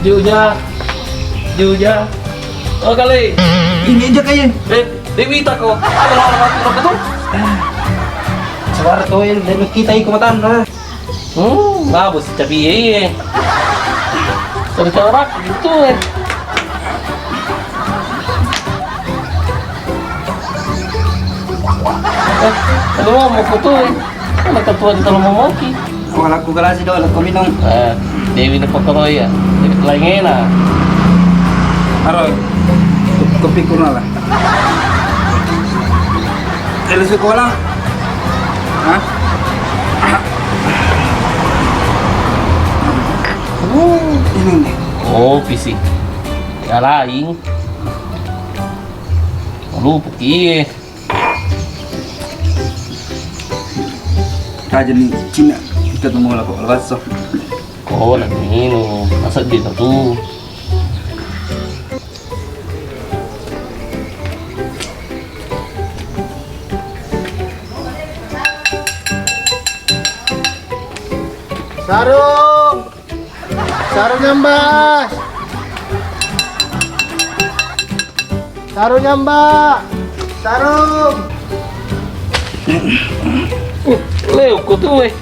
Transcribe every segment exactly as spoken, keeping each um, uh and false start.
Juja, Juja. Oh, kali. Ini aja kayaknya. Eh, Dewi tak kau. Ada orang mati apa tuh? Suara tuh yang kita ikut matan, nah. Hmm, bagus, tapi iya, iya. Coba-coba gitu, eh. Eh, aduh, mau foto, eh. Kan ketua di kalau mau moki. Wala ku galasi do, ko minum. Eh, Dewi na pokoroi ya. Jadi laingena. Aro, kopi kuna lah. Dari sekolah. Hah? Uh, ini nih. Oh, fisik. Ya lain. Lupa kie. Aja ni Cina, kita temu lah kok, lepas so. Ko na minum, masa di tu. Sarung! Sarung nyambas! Sarung nyambas! Sarung! Uh, leo ko tu, eh.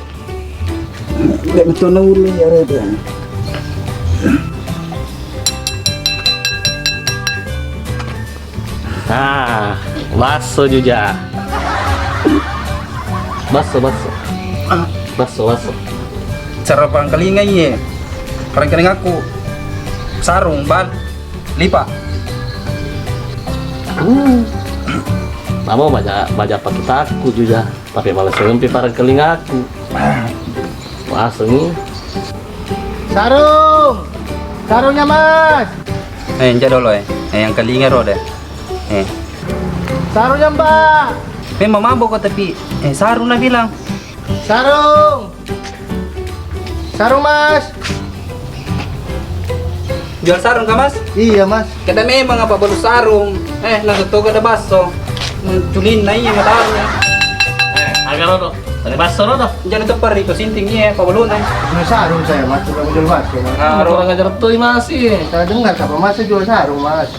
Nggak betul na ulu ya, Red, ya. Ah, basso Juja. Basso, basso. Ah. Basso, basso. Cara parangkalinga iye. Parangkalingaku. Sarung, bal, lipa. Hmm. Mamo baja, baja pakitakku Juja. Tapi malah serempi parangkalingaku. Basso ni. Sarung! Sarungnya, Mas! Eh, enggak dulu, eh. Eh, yang kelinga ro deh. Eh. Sarungnya, Mbak! Memang mabok kok, tapi, eh, sarung na bilang. Sarung! Sarung, Mas! Jual sarung kah, Mas? Iya, Mas. Kada memang apa baru sarung. Eh, nasa toga ada basso. Menculinna iya matanya. Eh, aga rodo. Tadi basso rodo. Jadi tepar itu sinting iya, apa belum, eh? Jual sarung saya, Mas. Bukan jual basso, Mas. Ah, kurang ajar tuh, Mas. Iya. Saya dengar kapan Mas jual sarung, Mas.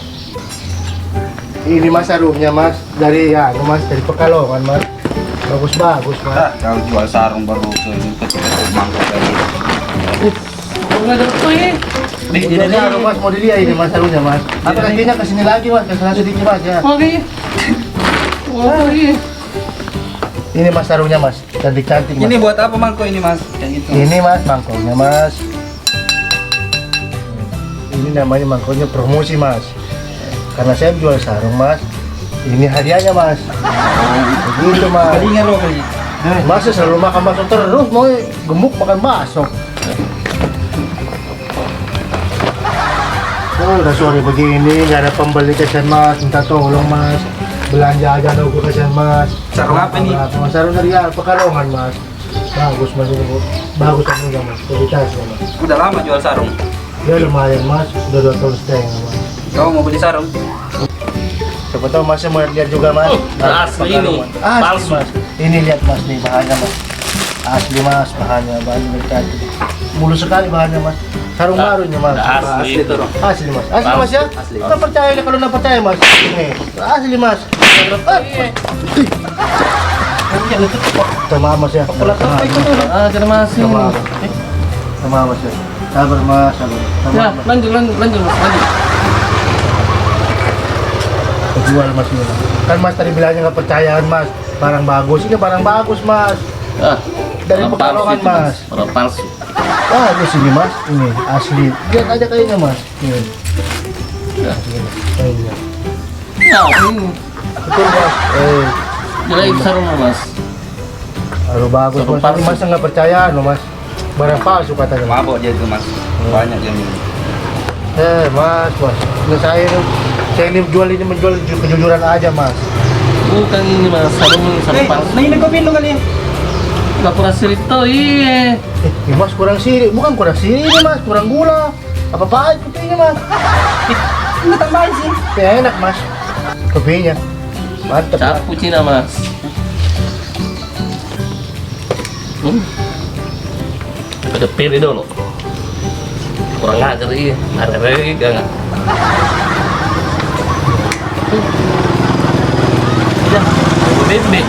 Ini, Mas, sarungnya, Mas. Dari, anu, Mas, dari Pekalongan, Mas. Bagus-bagus, Mas. Ah, kalau jual sarung baru ke, ke, ke mangkok tadi. Uh, kurang ajar tuh, ini. Ini, ini, ini. Sarung, Mas, mau dilihat ini, Mas, sarungnya, Mas. Apa kakinya ke sini lagi, Mas? Ke sana sedikit, Mas, ya. Oke. Oke. Ini, Mas, sarungnya, Mas. Cantik-cantik, Mas. Ini buat apa mangkok ini, Mas? Kayak gitu. Ini, Mas, mangkoknya, Mas. Ini namanya mangkoknya promosi, Mas. Karena saya jual sarung, Mas. Ini hadiahnya, Mas. Begitu, Mas. Kalinya, Bro, kali. Mas selalu makan bakso terus, mau gemuk makan bakso. Oh, udah sore begini, nggak ada pembeli, kasihan, Mas. Minta tolong, Mas. Belanja aja dong, kasihan, Mas. Sarung apa ini? Sarung dari Pekalongan, Mas. Bagus, Mas, ini, Bu. Bagus, Mas, juga, Mas. Kualitasnya, Mas. Udah lama jual sarung? Ya, lumayan, Mas. Udah dua tahun setengah, Mas. Kamu mau beli sarung? Siapa tahu Masnya mau lihat juga, Mas. Oh, asli ini. Asli, palsu, Mas. Ini lihat, Mas, nih bahannya, Mas. Asli, Mas, bahannya, bahannya berkati. Mulus sekali bahannya, Mas. Sarung baru ini, Mas. Asli itu, dong. Asli, Mas. Asli, Mas, ya? Asli. Nggak percaya deh kalau nggak percaya, Mas. Ini, asli, Mas. Sama, Mas, ya. Kepala sampai itu, tuh. Ah, terima kasih. Sama, Mas. Sama, Mas, ya. Sabar, Mas, sabar. Sama, ya, Mas. Lanjut, lanjut, lanjut, Mas, lanjut. Jual, Mas, ini. Kan Mas tadi bilangnya nggak percayaan, Mas. Barang bagus, ini barang bagus, Mas. Ah, dari Pekalongan, Mas. Barang palsu itu, Mas. Barang palsu. Bagus ini, Mas. Ini asli. Lihat aja kayaknya, Mas. Ini. Ya. Kayaknya. Ya, ini. Betul, Mas. Eh. Jelai sarung, Mas. Aduh, bagus, Mas. Sarung palsu. Ini Mas nggak percaya, no, Mas. Barang palsu katanya. Mabok dia itu, Mas. Banyak dia minum. Eh, Mas, Mas. Ini saya ini, saya ini jual, ini menjual ju-, kejujuran aja, Mas. Bukan ini, Mas. Sarung, sarung palsu. Eh, nah, ini kopi lu kali ya? Nggak kurang sirik tuh, iya. Eh, ini, Mas, kurang sirik. Bukan kurang sirik ini, Mas. Kurang gula. Apa pahit kopinya, Mas? Ini tambahin sih. Ya, enak, Mas. Kopinya. Mantep, Mas. Cappuccino, Mas. Hmm. Ada piri dulu. Kurang ajar, iya. Ada lagi, gak? Ya, bebek.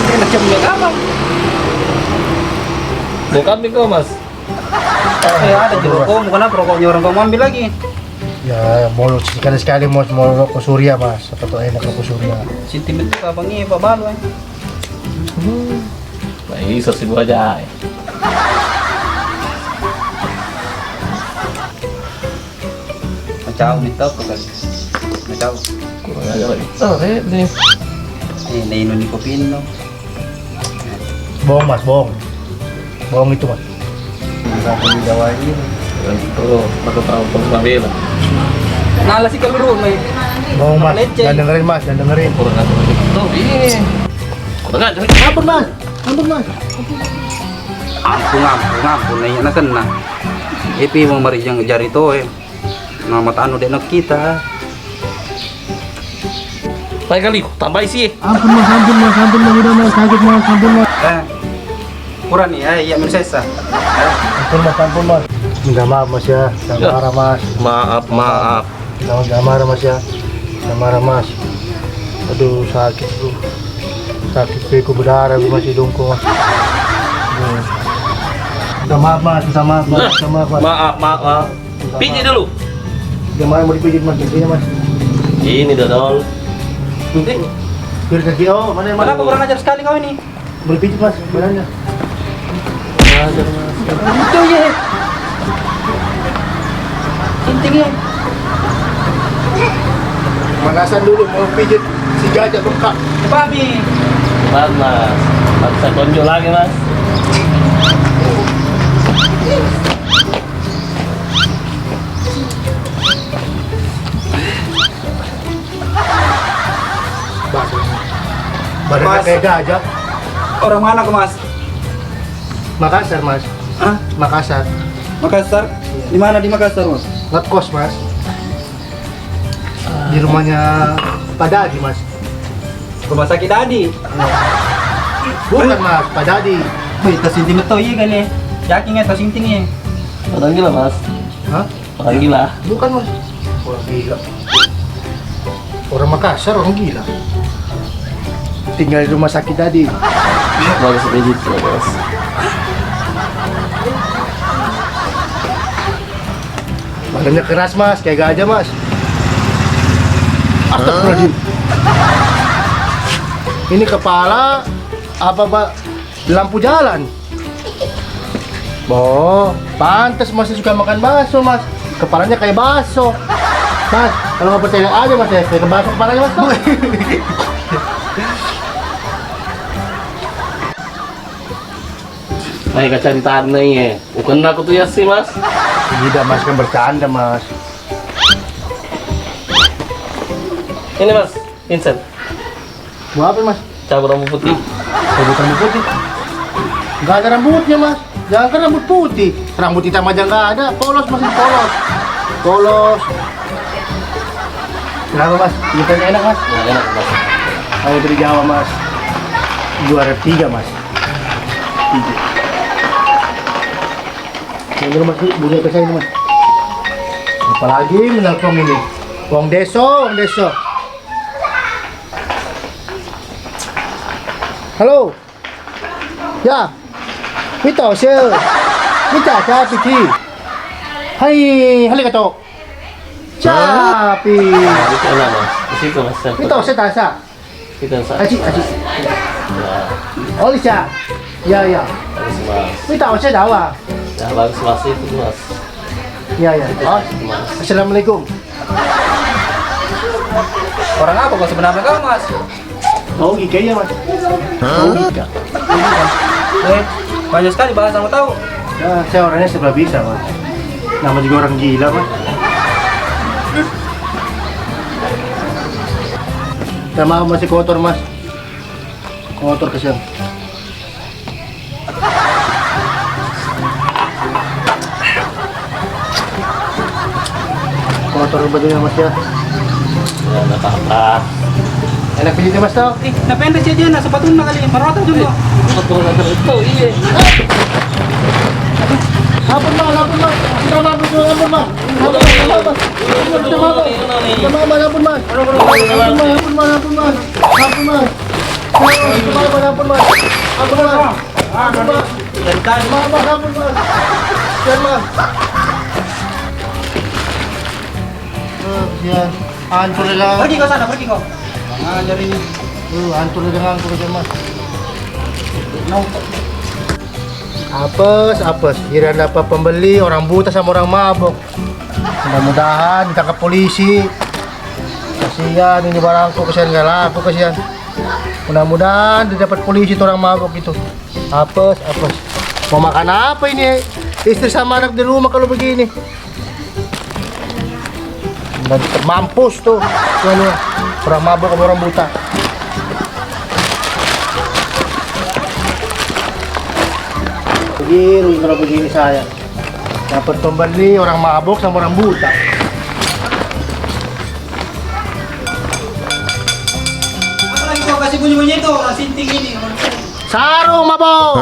Ini macam apa? Mau kambing kau, Mas? Eh, ada juga rokokmu, kenapa rokoknya orang kau mau ambil lagi? Ya, mau sekali-sekali, Mas, mau rokok Surya, Mas. Siapa tahu enak rokok Surya. Sinti betul abang ini, Pak Balu, eh. Nah, iso si buah jahe. Macau ni tau kali. Macau. Kurang ajar lagi. Oh, eh, deh. Eh, na inung ni kopi no. Bohong, Mas, bohong. Bohong itu, Mas. Enggak, aku di Jawa ini. Itu, aku tahu, aku nggak bela. Nala sih kalau rumah. Bohong, Mas. Leceh. Jangan dengerin, Mas, jangan dengerin. Kurang ajar lagi. Tuh, iya. Kurang ajar lagi. Ampun, Mas. Ampun, Mas. Ampun, ampun, ampun, naiya nakenna. Epi mau marijang jari toe. Nama tanu de' nakkita. Lain kali, tambahi si. Ampun, Mas, ampun, Mas, ampun, Mas, udah, Mas, sakit, Mas, ampun, Mas. Eh, kurang nih, eh, iya, men sesa. Eh. Ampun, Mas, ampun, Mas. Minta maaf, Mas, ya. Jangan marah, Mas. Maaf, maaf. Jangan, jangan marah, Mas, ya. Jangan marah, Mas. Aduh, sakit, Bu. Sakit, peku berdarah, Bu, Mas, hidungku, Mas. Aduh. Minta maaf, Mas. Minta maaf, Mas. Minta maaf, Mas. Maaf, maaf, maaf. Minta maaf. Pijit dulu. Jangan marah, mau dipijit, Mas, kakinya, Mas. Ini dodol. Nanti. Biar kaki, oh, mana, mana? Kenapa kurang ajar sekali kau ini? Boleh pijit, Mas, badannya. Itu, iya. Sinting, iya. Pemanasan dulu, mau pijit si gajah bengkak. Babi. Cepat, Mas. Nggak bisa tonjok lagi, Mas. Badannya Mas, kayak gajah. Orang mana kau, Mas? Makassar, Mas. Hah? Makassar. Makassar? Iya. Di mana di Makassar, Mas? Ngekos, Mas. Di rumahnya Pak Dadi, Mas. Rumah sakit Dadi? Iya. Bukan, Mas, Pak Dadi. Wih, tersinting betul iya kali. Yakin ya tersinting ya? Orang gila, Mas. Hah? Orang gila. Bukan, Mas. Orang gila. Orang Makassar, orang gila. Tinggal di rumah sakit tadi. Bagus, pijit, Mas. Badannya keras, Mas, kayak gajah, Mas. Astagfirullahaladzim. Ini kepala apa, Pak? Lampu jalan. Oh, pantes Mas suka makan bakso, Mas. Kepalanya kayak bakso. Mas, kalau nggak percaya, lihat aja, Mas, ya. Kayak bakso kepalanya, Mas, tuh. Nah, kaca di tanah, iya. Bukan aku tuh ya sih, Mas. Tidak, Mas, kan bercanda, Mas. Ini, Mas. Vincent. Mau apa, Mas? Cabut rambut putih. Cabut rambut putih? Nggak ada rambutnya, Mas. Jangankan rambut putih, rambut hitam aja nggak ada. Polos, Mas, ini polos. Polos. Kenapa, Mas? Bukannya enak, Mas? Ya, enak, Mas. Ayo dari Jawa, Mas. Juara tiga, Mas. Tiga. Yang dulu, Mas, bunyi apa saya ini, Mas? Apalagi menelpon ini. Wong Deso, Wong Deso. Halo. Ya. Mita, Sel. Mita, siapa sih? Hai, hali kato. Siapa? Nah, itu enak, Mas. Di situ, Mas. Mita, Sel, tasa. Kita sa- Aji, aji. Ya. Oli, Sel. Ya, ya. Bagus, Mas. Mita, Sel, dawa. Ya, bagus, Mas. Itu, Mas. Ya, ya. Oh. Assalamualaikum. Orang apa kau sebenarnya kau, Mas? Ogi kayaknya, Mas. Ogi kah? Eh, banyak sekali bahasa mau tahu. Ya, saya orangnya serba bisa, Mas. Nama juga orang gila, Mas. Saya mau masih kotor, Mas. Kotor kasihan. Kotor bajunya, Mas, ya. Ya, nggak apa-apa. Enak pijitnya, Mas, tau? Eh, napendek sih dia, nah, sepatunya kali, marota juga. Eh, sepatu nggak terlalu, iya. Ampun, Mas, ampun, Mas. Minta maaf, Mas, ampun, Mas. Ampun, Mas, minta maaf, Mas. Minta maaf, Mas. Minta maaf, Mas, ampun, Mas. Ampun, Mas, ampun, Mas, ampun, Mas. Ampun, Mas. Minta maaf, Mas, ampun, Mas. Ampun, Mas. Ampun, Mas. Minta maaf, Mas, ampun, Mas. Kasihan, Mas. Eh, kasihan. Hancur ya. Pergi kau sana, pergi kau. Ngajar ini. Uh, hancur ya dengan aku, kasihan, Mas. No. Apes, apes. Giliran dapat pembeli, orang buta sama orang mabok. Mudah-mudahan ditangkap polisi. Kasihan ini barangku, kasihan, nggak laku, kasihan. Mudah-mudahan didapat polisi tuh orang mabok itu. Apes, apes. Mau makan apa ini? Istri sama anak di rumah kalau begini. Dan mampus tuh. Tuh, orang mabok sama orang buta. Begini kalau begini saya. Dapat pembeli orang mabok sama orang buta. Apalagi kau kasih bunyi-bunyi itu, orang sinting ini, orang sinting. Sarung mabok.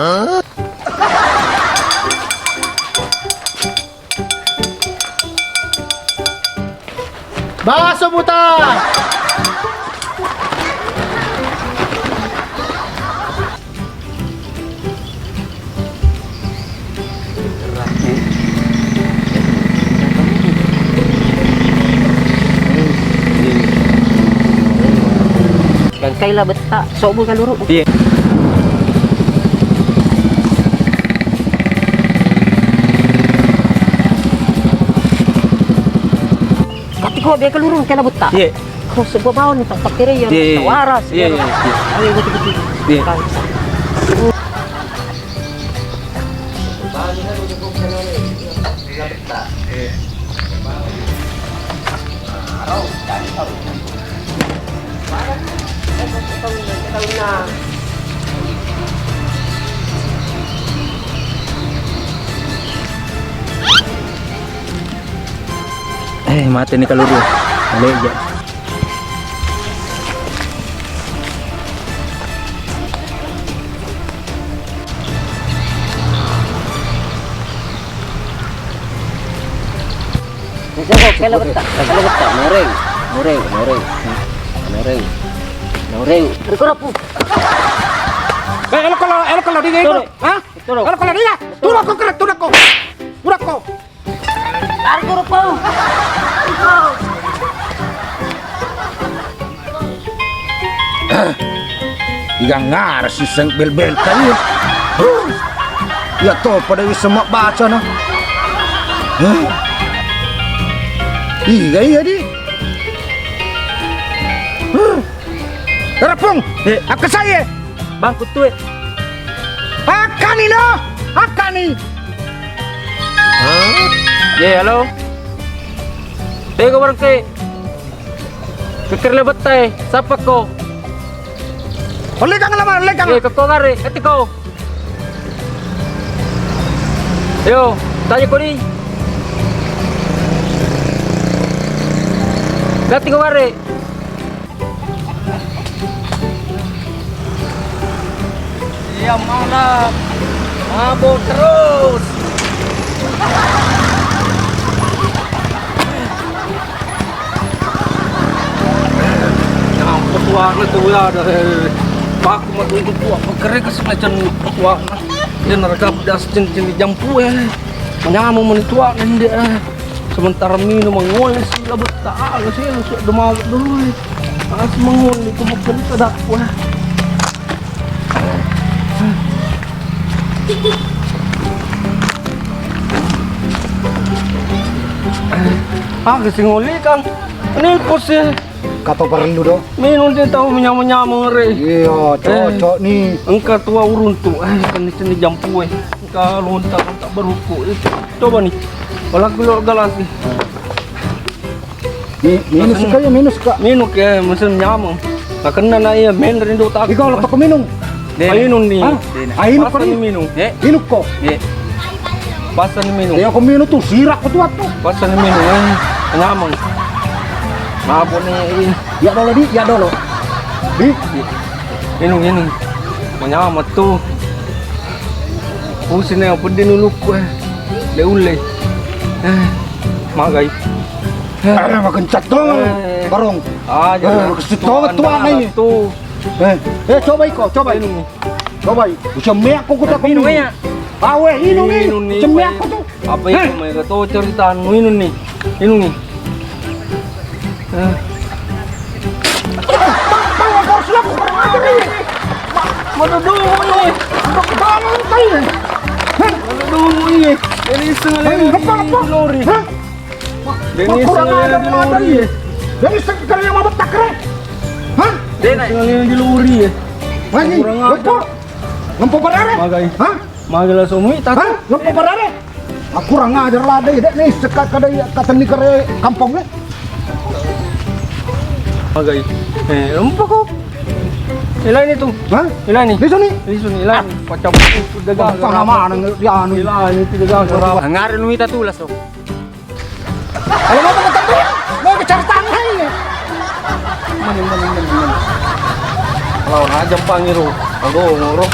Baso buta. Gangkai la betta, sobu kaluru. Iya. Tapi ko beka lurung kena butta. Iya. Ko sebuah bawang nih, tak pakai ya, iya, iya, waras, iya, iya, iya. Ayo, gitu, gitu. Iya. Eh, mate ni kaluru. Maleja. Kela betta, kela betta, noreng, noreng, noreng, noreng, noreng. Riko rapu. Eh, elok kalau, elok kalau dia itu. Turun. Hah? Turun. Elok kalau dia. Turun kau keren, turun kau. Turun kau. Tarik turun kau. Iga ngara siseng bel-bel tadi. Iya to, pada bisa mabbaca na. Iga iya di. Rapung. Eh. Akka saya. Bangku tuwe. Akkani no. Akkani. Ye, halo. Tega barang ke. Keker lebet tai, sapa ko? Oleh kang lama, oleh kang. Eh, keko gare, kati ko. Yo, tanya ko ni. Kati ko gare. Iya, malam. Mabuk terus. Nyampe tuanna tu ya, ada. Paku matu itu tuak, kere kesel cen tuanna. Dia neraka pedas cen-cen di jampu ya. Menyamung meni tuanna dia. Sementara minum mengoleh sila betta, ala sila sudah mau dulu. Pas mengoleh itu bukan sedap wah. Aga singoli kang. Ini pus ya. Kato perlu do. Minum dia tahu menyamung-nyamung re. Iya, cocok nih. Engka tua uruntu. Eh, kena sini jampu eh. Engka lontar-lontar beruku itu. Coba nih. Walaku lo galas nih. Mi-, minus ka ya, minus ka. Minus ya, mesin nyameng. Nakenna na iya, men rindu tak. Iko lo pako minum. Minum ni. Hah? Ayo, pas ni minum. Eh? Minum ko. Eh. Pas ni minum. Ya, ko minum tu, sirak ko tu waktu. Pas ni minum, eh. Nyameng. Apa ni? Ya dolo di, ya dolo. Di. Minum, minum. Menyameng tu. Pusing ya, pedih nulukku, eh. De' ulle. Eh, magai. Eh, makencang to, Eh. Barong. Ah, Eh, jangan. Makencang to, tuang, tuang, eh. Tu. Eh, eh, coba iko, coba iko. Ini. Coba iko. Ucemmeakko ku tak Minum, minum. Ya. Awe, inung, Minum nih, cemmeakko Pak. Tu. Apa itu, Hah? Mereka tu cerita anu, inung nih. Inung nih. Eh. Mana dulu ini? Mana dulu ini? Ini sengaja Hei, apa, apa? Di lori. Hah? Ini kurang sengaja ajar di lori. Ini sekali yang mau betak, Rek. Hah? Ini sengaja di lori. Wah, ini, kurang ajar. Ngempo barare? Magai. Hah? Magai langsung mui, Hah? Ngempo barare? Aku kurang ajar lah, deh, deh, nih, sekat kada ya, kata ni kare kampung, eh. Magai. Eh, lupa kok. Ilai ni tu. Hah? Ilai ni. Di sini? Di sini, ilai ni. Pacah buku, dagang. Sama mana, ngerti anu. Ilai ni, tu dagang. Ngare nu mita tulas tu. Kalau mau teman-teman, mau ke cari tangan ini. Mana, mana, mana, mana? Kalau aja panggil tu. Aduh, ngorok.